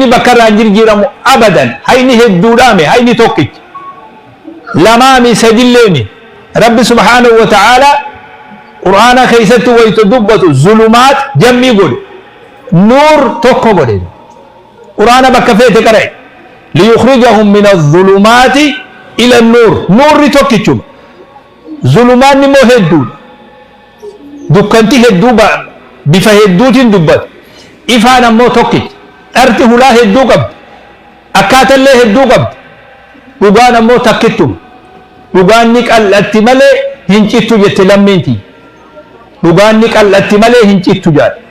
Hayni bakka irraa hin jirjiiramu abadan. Hayni hedduudhaami, hayni tokkicha. Lamaami sadilleemi. Rabbi subhaanahu wa ta'aalaa Qur'aana keessatti wayta dubbatu zulumaat jammii godhe. Nuur tokko godhe. Qur'aana bakka feete qara'i. Liyukhrijahum min adh-dhulumaati ila an-nuur. Nuurri tokkichuma. Zulumaanni immoo hedduudha. Dukkanti hedduu bifa hedduutiin dubbata. Ifaan ammoo tokkicha. Dharti hulaa hedduu qabdi. Akkaatallee hedduu qabdi. Dhugaan ammoo takkittuma. Dhugaan ni qal'atti malee hin cittu jette lammiin tiyya. Dhugaan ni qal'atti malee hin cittu jaadhe.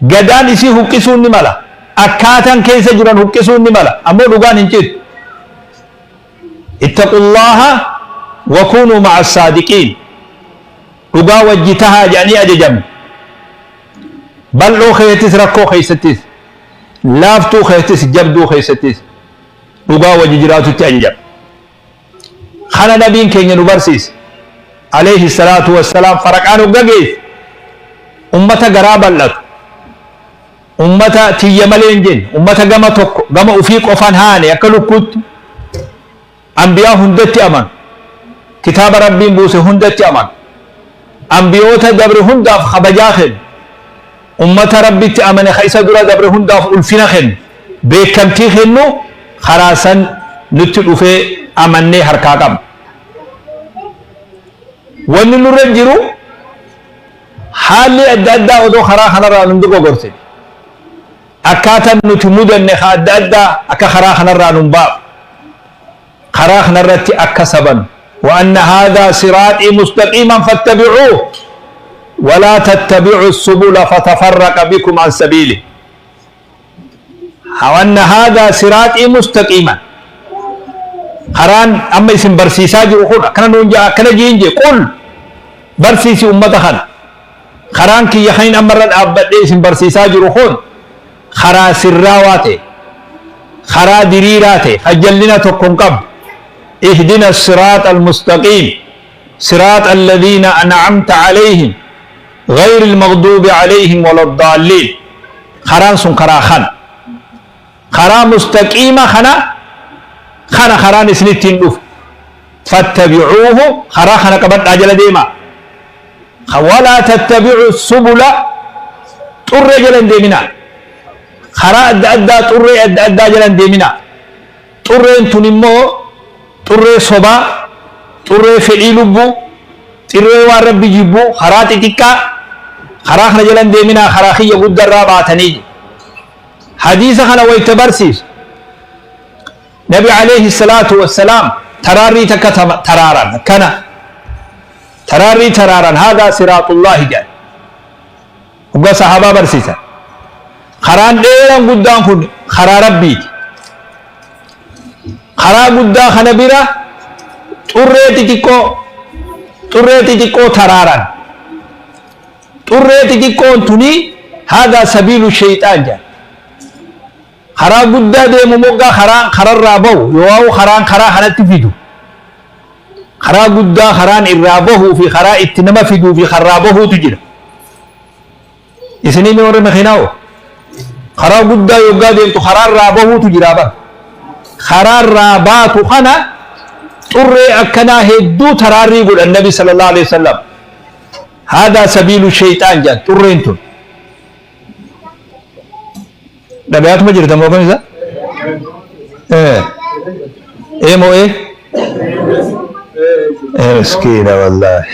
Gadaan isii huqqisuun ni mala. Akkaataan keessa jiran huqqisuun ni mala. Ammoo dhugaan hin cittu. Ittaqullaaha wa kuunuu ma'a saadiqiin. Dhugaa wajji tahaa jedhanii ajajamne. Bal'oo keessattis rakkoo keessattis, laaftuu keessattis jabduu keessattis dhugaa wajji jiraatutti ajajamne. Kana nabiin keenya nu barsiise. Alayhi salaatu wassalaam faraqaan hogga geesse ummata garaa bal'atu, ummata tiyya malee hin jenne, ummata gama tokko gama ufii qofan haane akka lukkuutti anbiyaa hundatti amanu, kitaaba Rabbiin buuse hundatti amanu, anbiyoota dabre hundaaf kabajaa kennu, ummata Rabbitti amane ka isa dura dabre hundaaf ulfina kennu, beekamtii kennu, karaa san nutti dhufee amannee harkaa qabna. Wanni nurra jiru haalli adda addaa odoo karaa kanarraa nun dogogorsine, akkaataan nuti mudanne ka adda addaa akka karaa kanarraa nun baafne, karaa kanarratti akka sabannu. Wa anna haadhaa siraaxii mustaqiiman fattabi'uuh walaa tattabi'u subula fatafarraqa bikum an sabiilih. Wa anna haadhaa siraaxii mustaqiiman, karaan amma isin barsiisaa jiru kun akkana nuun ja'a, akkana jiin jee qul barsiisi ummata kana, karaan kiyya kanin amma irra dhaabbadhee isin barsiisaa jiru kun karaa sirraawaa ta'e, karaa diriiraa ta'e, kan jallina tokko hin qabne. Ihdina siraaxa almustaqiim siraaxa alladhiina an'amta alayhim ghayri almaghduubi alayhim waladdaalliin. Karaan sun karaa kana, karaa mustaqiima kana, kana karaan isin ittiin dhufe, fattabi'uuhu, karaa kana qabadhaa jala deemaa, walaa tattabi'u subula, xurree jala hin deeminaa, karaa adda addaa, xurree adda addaa jala hin deeminaa. Xurreen tun immoo xurree sobaa, xurree fedhii lubbuu, xirree waan Rabbi jibbuu, karaa xixiqqaa, karaa kana jala hin deeminaa, karaa kiyya guddarraa baatanii jedhe. Hadiisa kana wayta barsiisu Nabi alayhi salaatu wassalaam taraarrii takka taraaran, akkana taraarrii taraaran, haadhaa siraatullaahi jedhan. Hoggaa sahaabaa barsiisan. Karaan dheeraan guddaan kun karaa Rabbiiti. Karaa guddaa kana bira xurree xixiqqoo, xurree xixiqqoo taraaran. Xurree xixiqqoon tuni haadhaa sabiilu sheeyxaan jedhan. Karaa guddaa deemu moggaa karaan kararraa bahu yookaan karaan karaa kanatti fidu. Karaa guddaa karaan irraa bahuu fi karaa itti nama fiduu fi karraa bahuutu jira. Isinii mee warri makiinaa hoo? Karaa guddaa yoggaa deemtu karaa irraa bahuutu jira bara. Karaa irraa baatu kana xurree akkanaa hedduu taraarrii godhan Nabi sallallahu alaihi wasallam. Haadaa sabiilu sheeyxaan jedhan xurreen tun. Dhagaatuma jirta moo kam isa? Ee. Ee moo ee? Ee miskiina wallaahi.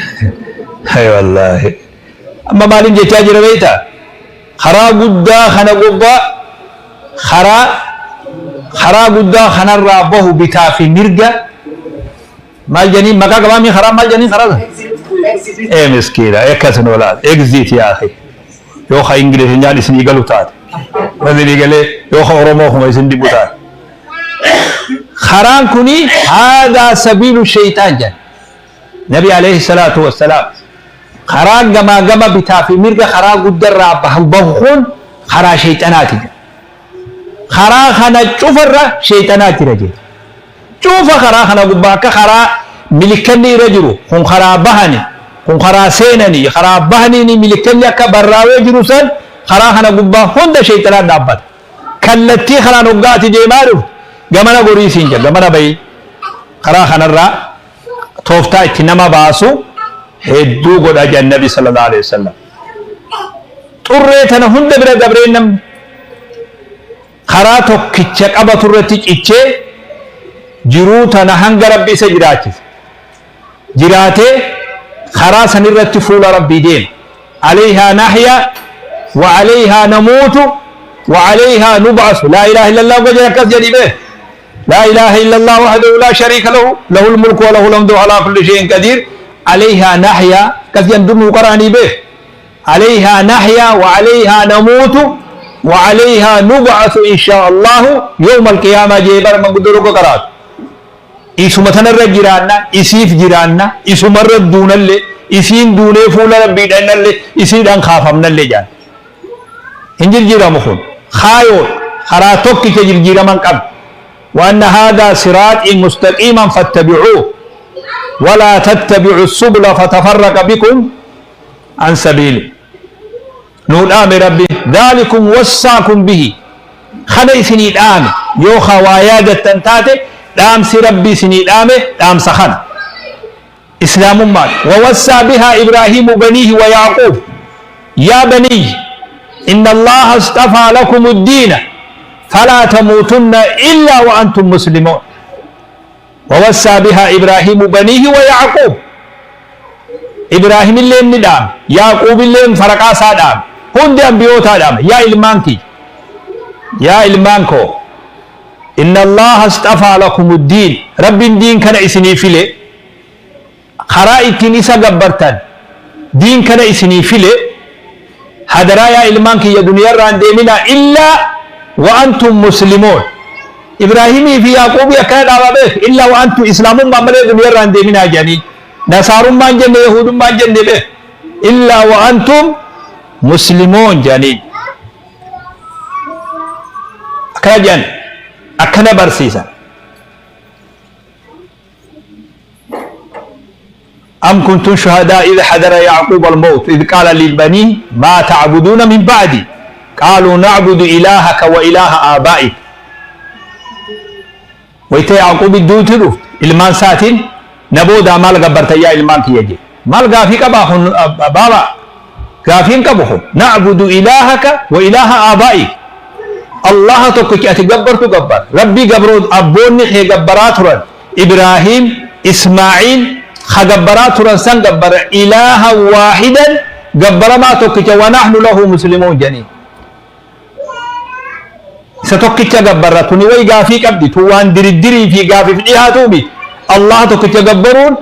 Hay wallaahi. Amma maaliin jechaa jira beektaa? Karaa guddaa kana gubbaa karaa guddaa kanarraa bahu bitaa fi mirga maal jedhanii maqaa qabaamii karaa maal jedhanii karaa sana? Ee miskiina akkas nu laal exit yaa akhi yoo ka ingilizinyaan isinii galu taate isinii galee yoo ka oromoo kuma isin dhibu taate karaan kuni haadaa sabiilu sheeyxaan jedhan nabi alayhi salaatu wassalaam. Karaan gamaa gama bitaa fi mirga karaa guddarraa bahu bahu kun karaa sheeyxanaati jedha. Karaa kana cufarra sheeyxanaa jira jedhe. Cufa karaa kana gubbaa akka karaa milikkanni irra jiru kun karaa bahani, kun karaa seenani, karaa bahaniini milikkanni akka barraawee jiru san karaa kana gubbaa hunda sheeyxanaan dhaabbata. Kallattii kanaan hoggaa ati deemaa dhuftu gamana gorii siin jedha, gamana bahi. Karaa kanarraa tooftaa itti nama baasu hedduu godha jedhan Nabi sallallahu alaihi wasallam. Xurree tana hunda bira dabree namni karaa tokkicha qabatu irratti cichee jiruu tana hanga Rabbi isa jiraachise jiraatee karaa san irratti fuula Rabbii deema. Alayhaa nahya wa alayhaa namuutu wa alayhaa nub'asu. Laa ilaaha illallah jedhe akkas jedhi bee. Laa ilaaha illallah wahdahu laa shariika lahu lahul mulku wa lahul hamdu alaa kulli shay'in qadiir. Alayhaa nahya akkas jedhan dur nuu qara'anii bee. Alayhaa nahya wa alayhaa namuutu wa alayhaa nub'asu inshaa Allahu yawma alqiyaamaa jee bara manguddoo tokko qaraatu. Isuma tanarra jiraanna, isiif jiraanna, isumarra duunallee, isiin duunee fuula Rabbii dhaqnallee, isiidhaan kaafamnallee jedhan. Hin jirjiiramu kun. Kaayoodha. Karaa tokkicha jirjiirama hin qabne. Wa anna haadhaa siraaxii mustaqiiman fattabi'uuh walaa tattabi'u subula fatafarraqa bikum an sabiili. Nuu dhaame Rabbiin. Dhaalikum wassaakum bihi. Kana isinii dhaame. Yoo ka waa yaadattan taate dhaamsi Rabbi isinii dhaame dhaamsa kana. Islaamummaadha. Wawassaa bihaa Ibraahiimu baniihi wa Yaaquub. Yaa baniy inna Allaaha istafaa lakumu ddiina falaa tamuutunna illaa wa antum muslimoon. Wawassaa bihaa Ibraahiimu baniihi wa Yaaquub. Ibraahimilleen ni dhaame. Yaaquubilleen faraqaa isaa dhaame. Hundi ambiyootaa dhaame. Yaa ilmaan kiyya. Yaa ilmaan koo. Inna Allaaha istafaa lakumu ddiin. Rabbiin diin kana isinii file. Karaa ittiin isa gabbartan diin kana isinii file. Hadaraa yaa ilmaan kiyya duniyarraa hin deeminaa illaa wa antum muslimoon. Ibraahimii fi Yaaquubii akkana dhaabaa beek illaa wa antum islaamummaan malee duniyarraa hin deeminaa jedhanii. Nasaarummaa hin jenne, Yahuudummaa hin jenne beek. Illaa wa antum muslimoon jedhanii. Akkana jedhan, akkana barsiisan. Am kuntum shuhadaa idh hadara Ya'quuba al-mawt idh qaala libaniih maa ta'buduuna min ba'dii qaaluu na'budu ilaahaka wa ilaaha aabaa'ik. Wayta Ya'quubi duuti dhufte ilmaan isaatiin na boodaa maal gabbartan yaa ilmaan kiyya jedhe. Maal gaafii qabaa kun baabaa? Gaafii hin qabu kun. Na'budu ilaahaka wa ilaaha aabaa'ik. Allaha tokkicha ati gabbartu gabbara. Rabbii gabroo abboonni kee gabbaraa turan Ibraahiim, Ismaa'iil ka gabbaraa turan san gabbara ilaahan waahidan gabbaramaa tokkicha wa nahnu lahu muslimuun jedhaniin. Isa tokkicha gabbarra tuni way gaafii qabdi tun waan diriddirii fi gaafiif dhihaatuu miti. Allaha tokkicha gabbaruun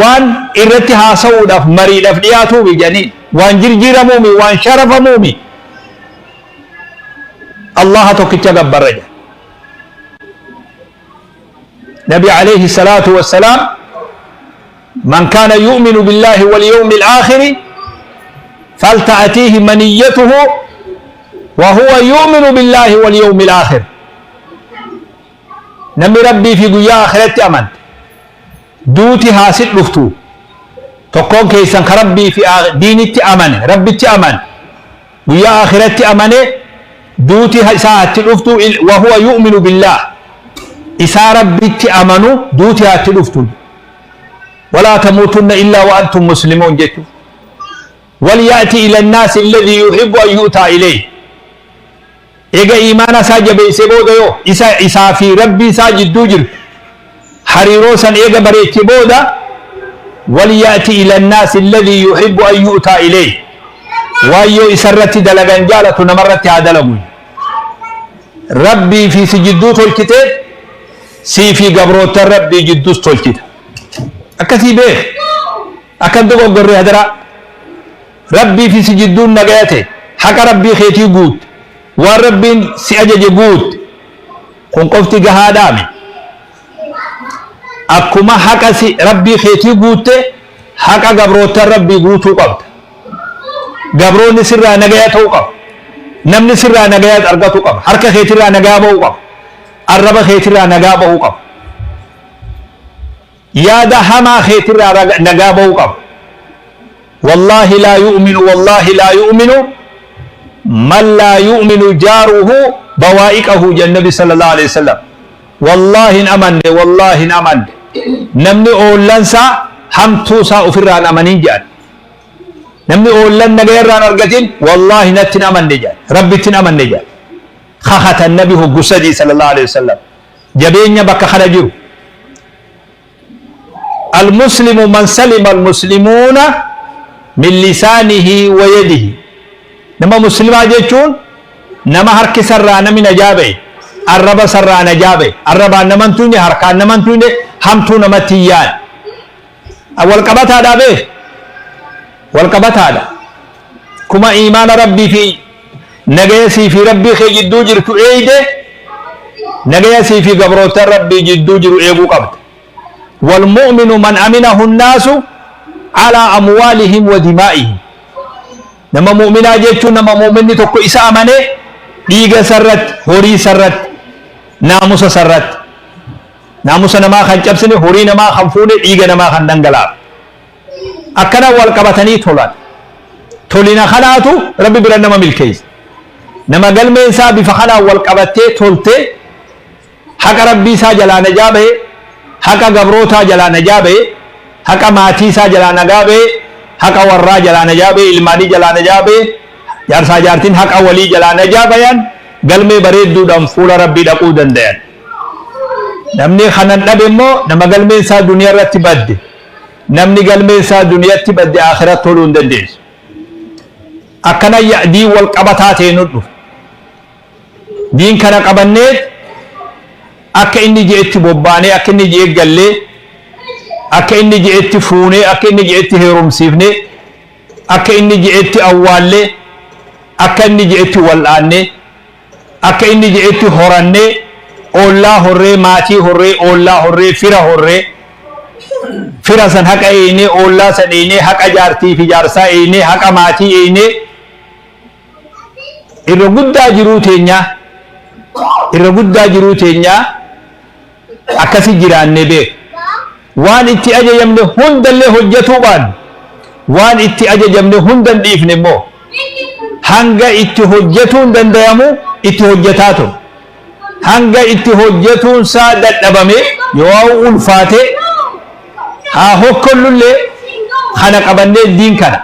waan irratti haasa'uudhaaf mariidhaaf dhiyaatuu miti jedhaniin. Waan jirjiiramuu miti waan sharafamuu miti. Allaha tokkicha gabbarra jedhan. Nabi alayhi salaatu wassalaam man kaana yu'minu billaahi wal yawmil aakhiri falta'atiihi maniyyatuhu wa huwa yu'minu billaahi wal yawmil aakhir. Namni Rabbii fi guyyaa akhiratti amante duuti haa sit dhuftu tokkoon keessan ka Rabbii fi diinitti amane Rabbitti amane Guyyaa Aakhiratti amane duuti isaa haa itti dhuftu wa huwa yu'minu billaah isaa Rabbitti amanu duuti haa itti dhuftu. Walaa tamuutunna illaa wa antum muslimuun jechuun. Wal ya'ti ila nnaasi alladhii yuhibbu an yu'taa ilayhi. Eega iimaana isaa jabeessee booda yoo isa isaa fi Rabbii isaa jidduu jirtu hariiroo san eega bareeche booda walya'ti ila nnaasi alladhii yuhibbu an yu'taa ilayhi waan yoo isarratti dalagan jaalatu namarratti haa dalagu. Rabbii fi si jidduu tolchite sii fi gabroottan Rabbii jidduus tolchita. Akkasii beek. Akka hin dogoggorre hadaraa. Rabbii fi si jidduun nagaya ta'e, haqa Rabbii keetii guutte, waan Rabbiin si ajaje guutte, kun qofti gahaadhaami? Akkuma haqa si Rabbii keetii guutte, haqa gabroottan Rabbii guutuu qabda. Gabroonni sirraa nagaya ta'uu qaba. Namni sirraa nagaya argatuu qaba. Harka keetirraa nagaa ba'uu qaba. Arraba keetirraa nagaa ba'uu qaba. Yaada hamaa keetirraa nagaa ba'uu qaba. Wallaahi laa yu'minu wallaahi laa yu'minu man laa yu'minu jaaruhu bawaa'iqahu jedhan Nabi sallallahu alaihi wasallam. Wallaahi hin amanne, wallaahi hin amanne. Namni oollansaa hamtuu isaa ofirraa hin amanin jedhan. Namni oollan nagaya irraa hin argatin wallaahi natti hin amanne jedhan. Rabbitti hin amanne jedhan. Kakatan Nabi hoggu sadii sallallahu alaihi wasallam. Jabeenya bakka kana jiru. Al-muslimu man salima al-muslimuuna min lisaanihi wa yadihi. Nama muslimaa jechuun nama harki isarraa namni najaa ba'e, arraba isarraa najaa ba'e, arrabaan nama hin tuyne, harkaan nama hin tuyne, hamtuu namatti hin yaadne. Wal qabataadhaa beek? Wal qabataadha. Kuma iimaana Rabbii fi nagaya sii fi Rabbii kee jidduu jirtu eeyde, nagaya sii fi gabroottan Rabbii jidduu jiru eeguu qabda. Wal mu'minu man aminahu nnaasu alaa amwaalihim wa dimaa'ihim. Nama mu'minaa jechuun nama mu'minni tokko isa amane dhiiga isarratti, horii isarratti, naamusa isarratti. Naamusa namaa kan cabsine, horii namaa kan fuune, dhiiga namaa kan dhangalaafne. Akkana wal qabatanii tolan. Tolina kanaatu Rabbi bira nama milkeessa. Nama galmeen isaa bifa kanaan wal qabattee toltee haqa Rabbii isaa jalaa najaa bahe, haqa gabrootaa jalaa najaa bahe, haqa maatii isaa jalaa nagaa bahe, haqa warraa jalaa najaa bahe, ilmaanii jalaa najaa bahe, jaarsaa jaartiin haqa walii jalaa najaa bayan galmee bareedduudhaan fuula Rabbii dhaquu dandayan. Namni kanan dhabe immoo nama galmeen isaa duniyaa irratti badde. Namni galmeen isaa duniyatti badde aakhiratti toluu hin dandeessu. Akkana diin wal qabataa ta'e nu dhufe. Diin kana qabanneet akka inni je'etti bobbaanee, akka inni je'e gallee, akka inni je'etti fuunee, akka inni je'etti heerumsiifnee, akka inni je'etti awwaallee, akka inni je'etti wal'aannee, Akka inni je'etti horannee, ollaa horree, maatii horree, ollaa horree, fira horree, fira san haqa eeynee, ollaa san eeynee, haqa jaartii fi jaarsaa eeynee, haqa maatii eeynee, irra guddaa jiruu teenyaa, irra guddaa jiruu teenyaa akkasi jiraannee beeka. Waan itti ajajamne hundallee hojjatuu baannu, waan itti ajajamne hunda hin dhiifne immoo hanga itti hojjatuun dandayamu itti hojjataa ture. Hanga itti hojjatuun isaa dadhabame yoo ulfaate haa hokkollullee kana qabannee diin kana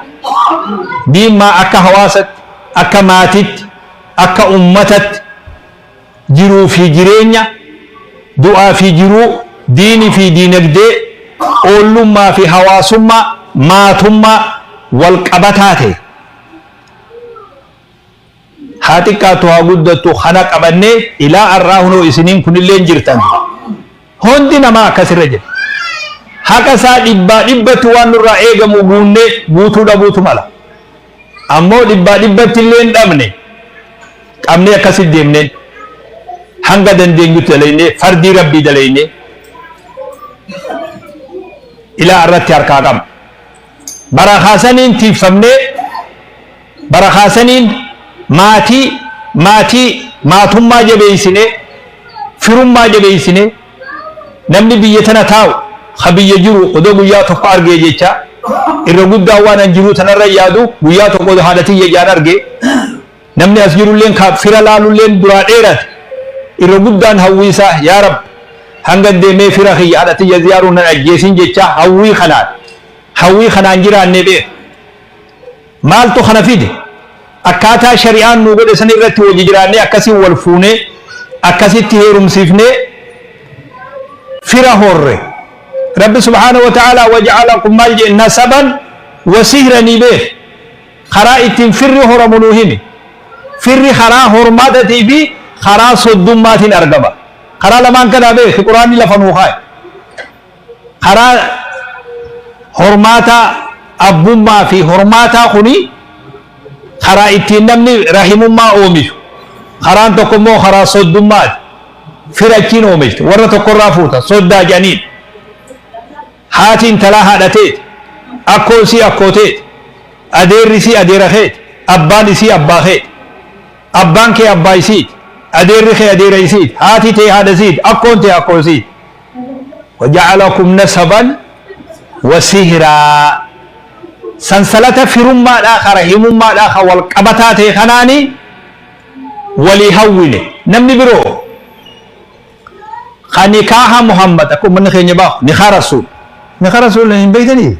diin maa akka hawaasatti, akka maatitti, akka ummatatti jiruu fi jireenya, du'aa fi jiruu, diini fi diinagdee, oollummaa fi hawaasummaa, maatummaa wal qabataa ta'e haa xiqqaattu haa guddattu kana qabannee ilaa har'aa hunoo isiniin kunilleen jirtan. Hundi namaa akkasirra jira. Haqa isaa dhibbaa dhibbatti waan nurraa eegamu guunnee guutuu dhabuutu mala. Ammoo dhibbaa dhibbatti illee hin dhabne qabnee akkasitti deemneen hanga dandeenyutti dalaynee fardii Rabbii dalaynee ilaa irratti harkaa qabna. Barakaa saniin tiiffamnee barakaa saniin maatii maatii maatummaa jabeessinee firummaa jabeessinee namni biyya tana taa'u ka biyya jiru odoo guyyaa tokko argee jecha irra guddaa waan an jiruu tanarra yaadu guyyaa tokko haadha tiyya ijaan argee namni as jirulleen ka fira laalulleen duraa dheerate irra guddaan hawwii isaa yaa Rabbi hanga deemee fira kiyya haadha tiyya ziyaaruu nan ajjeesin jecha hawwii kanaan hawwii kanaan jiraannee beeka. Maaltu kana fide? Akkaataa shari'aan nuu godhe san irratti wajji jiraannee akkasiin wal fuunee akkasitti heerumsiifnee fira horre. Rabbi subhaanahu wa ta'aalaa waja'alakum maal jedhe nasaban wa sihranii beek. Karaa ittiin firri horamu nuu hime. Firri karaa hormaatatii fi karaa soddummaatiin argama. Karaa lamaan kanaa beek quraanni lafa nuu kaa'e. Karaa hormaataa abbummaa fi hormaataa kuni karaa ittiin namni rahimummaa oomishu. Karaan tokko immoo karaa soddummaati. Fira achiin oomishta. Warra tokkorraa fuuta. Soddaa jedhaniin. Haati intalaa haadha teeti. Akkoon isii akkoo teeti. Adeerri isii adeera keeti. Abbaan isii abbaa keeti. Abbaan kee abbaa isiiti. Adeerri kee adeera isiiti. Haati tee haadha isiiti. Akkoon tee akkoo isiiti. Waja'alakum nasaban wa sihraa sansalata firummaadhaa ka rahimummaadhaa ka wal qabataa ta'e kanaani Walii hawwine. Namni biroo ka nikaaha Muhammad akka ummanni keenya baaku nikaa Rasuul. Nikaa Rasuul hin beeytanii?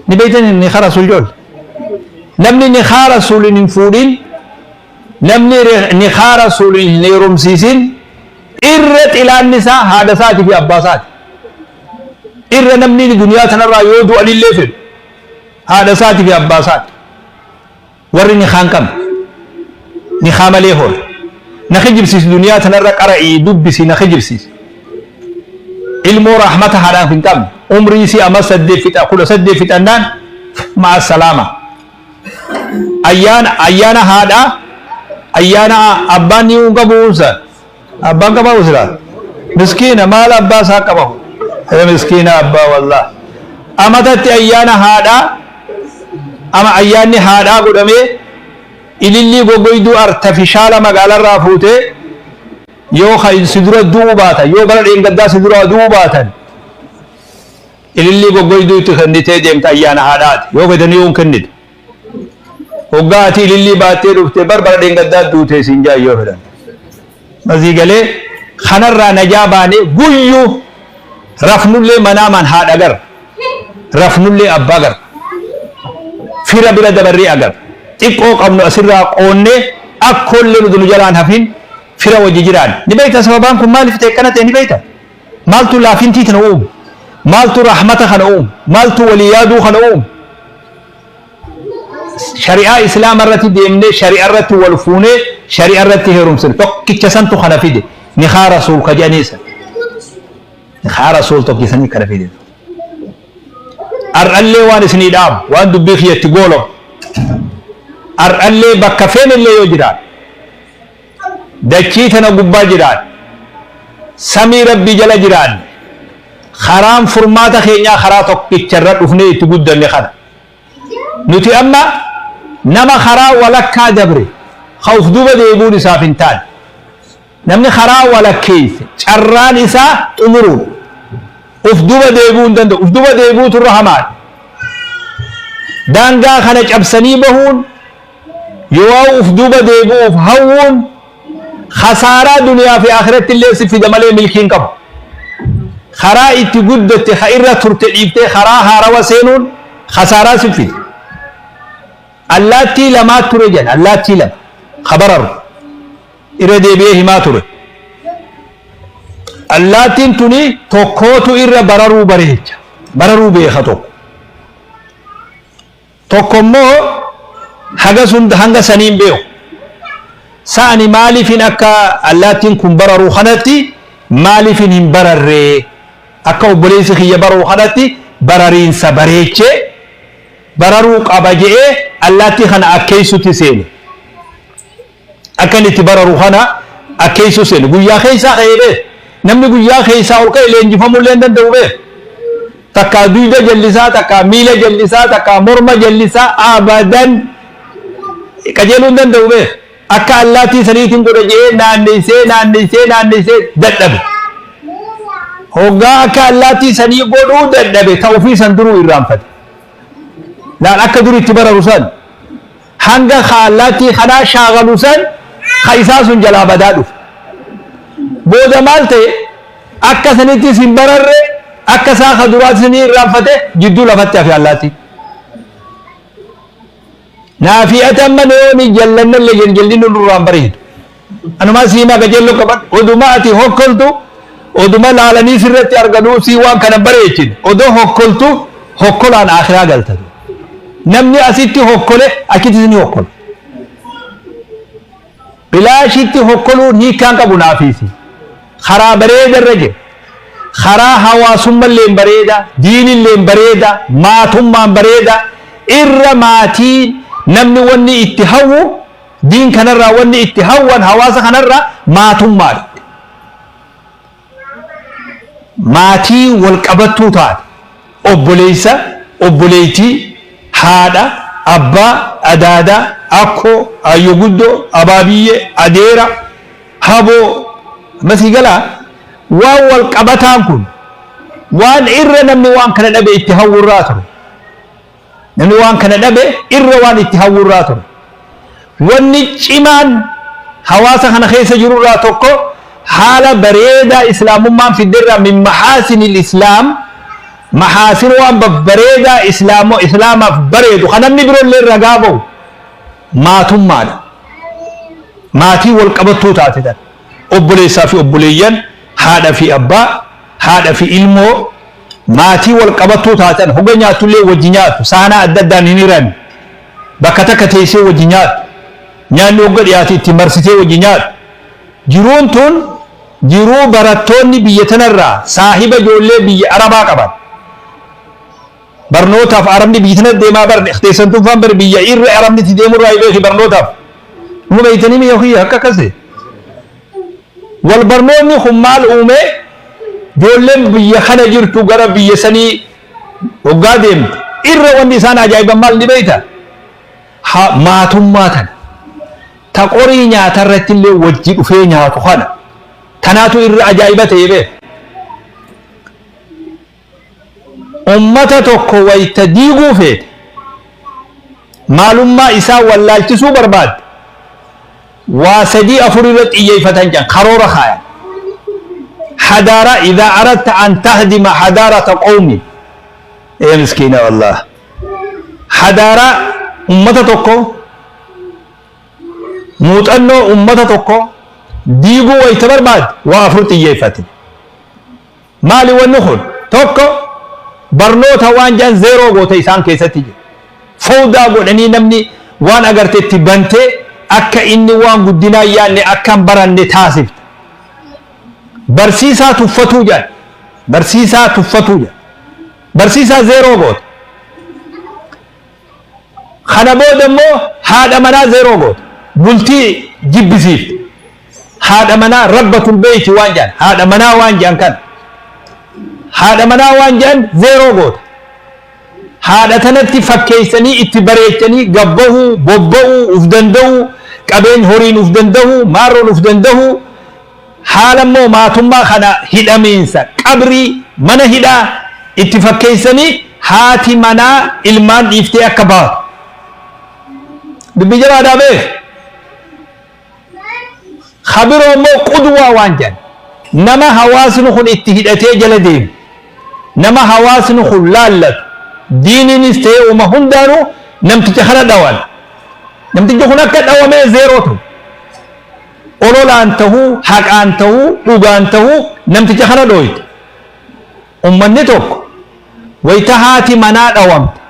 Ni beeytanii nikaa Rasuul joolle? Namni nikaa Rasuulin hin fuudhin, namni nikaa Rasuulin hin heerumsiisin irra xilaanni isaa haadha isaatii fi abbaa isaati. Irra namni duniyaa tanarraa yoo du'anillee fedhu haadha isaatii fi abbaa isaati. Warri nikaa hin qabne nikaa malee hore na kijibsiisi duniyaa tanarra qara'ii dubbisi na kijibsiisi. Ilmoo rahmata haadhaaf hin qabne umrii isii ama 8 fixa 18 fixannaan ma'a salaama. Ayyaana ayyaana haadhaa ayyaana abbaan ni hin qabu unsa abbaan qabaa usira miskiina maal abbaa isaa qaba ee miskiina abbaa wallah amatatti ayyaana haadhaa ama ayyaanni haadhaa godhamee ilillii goggoyduu artafishaala magaalarraa fuutee yoo ka si dura du'uu baatan yoo bara dheengaddaa si duraa du'uu baatan Ilillii goggoyduu itti kennitee deemta ayyaana haadhaati. Yoo fedhanii yoon kennitu. Hoggaa ati ilillii baattee dhufte bar bara dheengaddaa duute siin jaan yoo fedhan. Masii galee kanarraa najaa baanee guyyuu rafnullee manaamaan haadha gara. Rafnullee abbaa gara. Fira bira dabarree agarra. Xiqqoo qabnu asirraa qoonnee akkoollee nuti nu jalaan hafin fira wajji jiraan. Ni beekta sababaan kun maaliif ta'e akkana ta'e ni beekta. Maaltu laafintii tana uume? Maaltu rahmata kana uume? Maaltu walii yaaduu kana uume? Shari'aa Islaama irratti deemnee shari'a irratti wal fuunee shari'a irratti heerumsine tokkicha santu kana fide nikaa rasuul ka jedhanii san nikaa rasuul tokkicha sanii kana fide. Ar'allee waan isinii dhaamu waan dubbii kiyyatti goolamu ar'allee bakka feenellee yoo jiraate Dachii tana gubbaa jiraanne, samii Rabbii jala jiraanne, karaan furmaata keenyaa karaa tokkicha irra dhufnee itti guddanne kana. Nuti amma nama karaa walakkaa dabre, ka uf duuba deebi'uun isaaf hin taane. Namni karaa walakkeesse carraan isaa xumuruudha. Uf duuba deebi'uu hin danda'u. Uf duuba deebi'uutu irra hamaadha. Daangaa kana cabsanii bahuun Yoo uf duuba deebi'uuf hawwuun khasaaraa duniyaa fi aakhiratti illee si fida malee milkii hin qabu. Karaa itti guddatte ka irra turte dhiiftee karaa haarawa seenuun khasaaraa si fida. Allaattii lamaa ture jedhan allaattii lama ka bararu irra deebi'ee himaa ture. Allaattiin tuni tokkootu irra bararuu bareecha bararuu beeka tokko. Tokko immoo hagas hunda hanga sanii hin beeku. Sa ani maaliifin akka allaattiin kun bararu kanatti maaliifin hin bararree? Akka obboleessi kiyya bararu kanatti barariinsa bareechee bararuu qaba je'ee allaattii kana akkeessutti seene. Akka inni itti bararu kana akkeessuu seene. Guyyaa keessaa ka'ee beek. Namni guyyaa keessaa ol ka'e leenjifamuu illee hin danda'u beek. Takkaa duyda jallisaa, takkaa miila jallisaa, takkaa morma jallisaa abadan qajeeluu hin danda'u beek. Akka allaattii saniitiin godha je'ee naanneessee naanneessee naanneessee dadhabe. Hoggaa akka allaattii sanii godhuu dadhabe ta ofii san duruu irraanfate. Laal akka dur itti bararu san. Hanga ka allaattii kanaa shaagalu san ka isaa sun jalaa badaa dhufe. Booda maal ta'e? Akka sanittis hin bararre, akka isaa ka duraatis ni irraanfate, jidduu lafatti hafe allaattiin. Naafii ati amma yooni jallannallee jaljallinni nurraa hin bareedu. Anumaa sii himaa qajeelloo qaban oduma ati hokkoltu oduma laalanii sirratti arganuu sii waan kana hin bareechine odoo hokkoltu hokkolaan akhiraa galta. Namni asitti hokkole achittis ni hokkola. Bilaashitti hokkoluun hiikkaan qabu naafiisi. Karaa bareeda irra jira. Karaa hawaasummalleen bareeda, diinilleen bareeda, maatummaan bareeda, irra maatiin namni wanni itti hawwu Diin kanarraa wanni itti hawwan hawaasa kanarraa maatummaadha. Maatii wal qabattuu taate obboleessa, obboleettii, haadha, abbaa, adaadaa, akkoo, aayyo guddoo, abaabiyyee, adeera, haboo amma sii galaa waan wal qabataan kun waan irra namni waan kana dhabe itti hawwurraa ture. Namni waan kana dhabe irra waan itti hawwurraa ture. Wanni cimaan Hawaasa kana keessa jirurraa tokko, haala bareedaa islaamummaan fidderraa, min mahaasinil islaam, mahaasin waan babbareedaa islaamaaf bareedu kan namni biroollee ragaa bahu, maatummaadha. Maatii wal qabattuu taate tan obboleessaa fi obboleeyyan, haadha fi abbaa, haadha fi ilmoo, maatii wal qabattuu taatan, hoga nyaattullee wajji nyaattu, saanaa adda addaan hin hiran, bakka takka teessee wajji nyaattu, nyaanni hogga dhiyaate itti marsitee wajji nyaattu. Jiruun tun jiruu barattoonni biyya tanarraa saahiba ijoollee biyya Arabaa qaban. Barnootaaf Arabni biyya tana deemaa bar teessan tunfaan bar biyya irra Arabni itti deemurraa beeki barnootaaf. Nu beeytanii mi'a kiyya akka akkasi. Wal barnoonni kun maal uume? Ijoolleen biyya kana jirtu gara biyya sanii hoggaa deemte irra wanni isaan ajaa'iban maal ni beeyta? Maatummaa tana. Ta qorii nyaata irratti illee wajji dhufee nyaatu kana. Tanaatu irra ajaa'iba ta'e beek. Ummata tokko wayta diiguu feete, maalummaa isaa wallaalchisuu barbaadde, waa sadii afur irra xiyyeeffatan jedhan, karoora kaayan. Hadaaraa, idaa aradta an tahdima hadaarata qawmi, ee miskiina wallah, hadaaraa ummata tokko, muuxannoo ummata tokko diiguu wayta barbaadde, waa afur xiyyeeffate. Maali wanni kun? Tokko, barnoota waan jedhan zeeroo goote isaan keessatti jira. Fawdaa godhanii namni waan agarte itti bantee akka inni waan guddinaa hin yaadne, akka hin baranne taasifta. Barsiisaa tuffatuu jedhan. Barsiisaa tuffatuu jedhan. Barsiisaa zeeroo goota. Kana booda immoo haadha manaa zeeroo goota. Bultii jibbisiifte. Haadha manaa rabbatul beeyti waan jedhan. Haadha manaa waan jedhan kana. Haadha manaa waan jedhan zeeroo goota. Haadha tanatti fakkeessanii itti bareechanii gabbahuu, bobba'uu, uf danda'uu, qabeenya horiin uf danda'uu, maarroon uf danda'uu, haala immoo maatummaa kana hidhamiinsa qabrii mana hidhaa itti fakkeessanii haati manaa ilmaan dhiiftee akka baatu. Dubbii jabaadhaa beek. Ka biroo immoo qudwaa waan jedhan, nama hawaasni kun itti hidhatee jala deemu, nama hawaasni kun laallatu, diiniinis ta'ee uma hundaanuu namticha kana dhawan. Namtichi kun akka dhawamee zeeroo ta'u. Ololaan tahuu, haqaan tahuu, dhugaan tahuu, namticha kana dhooyte. Ummanni tokko wayta haati manaa dhawamte,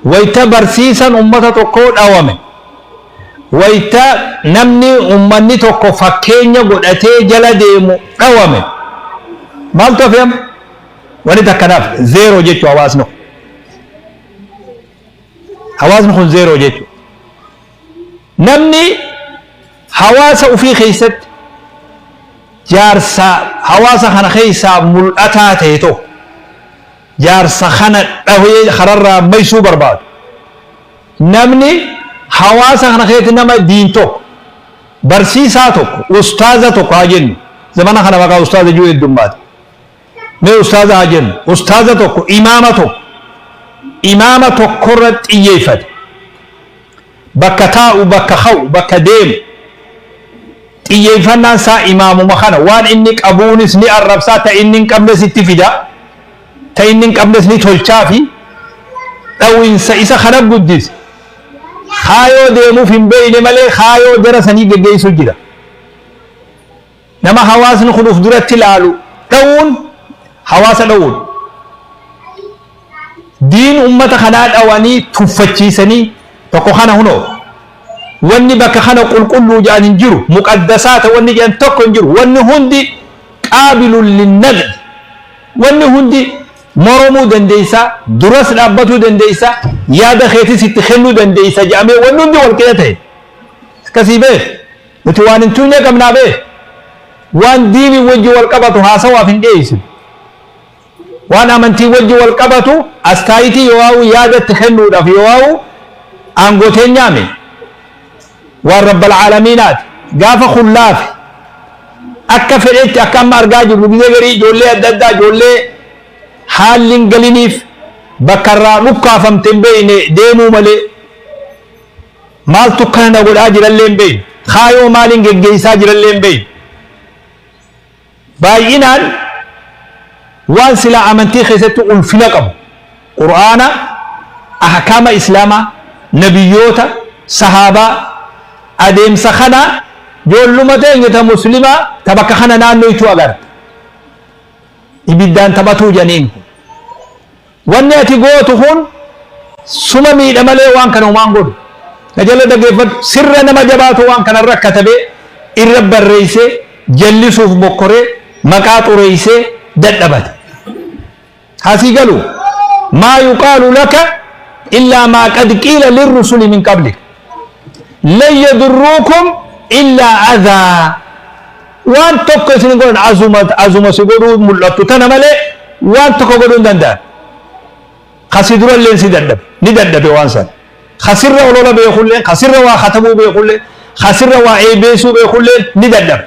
wayta barsiisan ummata tokkoo dhawame, wayta namni ummanni tokko fakkeenya godhatee jala deemu dhawame, maaltu hafe amma? Wanni takka naaf zeeroo jechuu hawaasni kun. Hawaasni kun zeeroo jechuu. Namni hawaasa ufii keessatti jaarsa hawaasa kana keessaa mul'ataa ta'e tokko jaarsa kana dhahee kararraa maysuu barbaadu. Namni hawaasa kana keessatti nama diin tokko, barsiisaa tokko, ustaaza tokko haa jennu. Zamana kana maqaa ustaaza jiru heddummaate. Mee ustaaza haa jennu. Ustaaza tokko, imaama tokko, imaama tokkorra xiyyeeffate. Bakka taa'u, bakka ka'u, bakka deemu, xiyyeeffannaan isaa imaamuma kana. Waan inni qabuunis ni arrabsaa, ta inni hin qabnes itti fida, ta inni hin qabnes ni tolchaafi. Dhawinsa isa kana guddise. Kaayoo deemuuf hin beeyne malee kaayoo jara sanii geggeessu jira. Nama hawaasni kun uf duratti laalu dhawuun hawaasa dhawuudha. Diin ummata kanaa dhawanii tuffachiisanii tokko kana hunoo. Wanni bakka kana qulqulluu jedhan hin jiru. Muqaddasaata wanni jedhan tokko hin jiru. Wanni hundi qaabilun linnaqdi. Wanni hundi moromuu dandeessa, duras dhaabbatuu dandeessa, yaada keetis itti kennuu dandeessa jedhamee wanni hundi wal qixa ta'e. Akkasii beek. Nuti waan hin tuqne qabnaa beek. Waan diinii wajji wal qabatu haasawaaf hin dhiyeessinu. Waan amantii wajji wal qabatu astaayitii yoo'aa'u yaadatti kennuudhaaf yoo'aa'u aangoo teenyaame. Waan rabbal caalamiinaati. Gaafa kun laafe akka fedhetti, akka amma argaa jirru, gizee garii ijoollee adda addaa, ijoollee haalli hin galiniif bakka irraa dhukkaafamte hin beekne deemuu malee maaltu kana na godhaa jirallee hin beeknu. Kaayoo maaliin geggeessaa jirallee hin beeynu. Baay'inaan waan silaa amantii keessatti ulfina qabu, Qur'aana, ahkaama Islaamaa, nabiyyoota, sahaabaa, adeemsa kana joolluma teenya ta muslimaa ta bakka kana naannoytu agarta. Ibiddaan taphatuu janiin kun. Wanni ati gootu kun suma miidha malee waan kana homaa hin godhu. Na jala dhageeffadhu. Sirra nama jabaatu waan kana irra katabee, irra barreessee, jallisuuf mokkoree, maqaa xureessee dadhabate. Haa sii galu. Maa yuqaalu laka illaa maa qad qiila lirrusuli min qablik. Lan yadurruukum illaa adhaa. Waan tokko isin hin godhan azuma azuma si godhuu mul'attu tana malee waan tokko godhuu hin danda'an. Ka si duralleen si dadhabe ni dadhabe waan san. Ka sirra olola beekulleen ka sirra waa katabuu beekulleen ka sirra waa eebeessuu beekulleen ni dadhabe.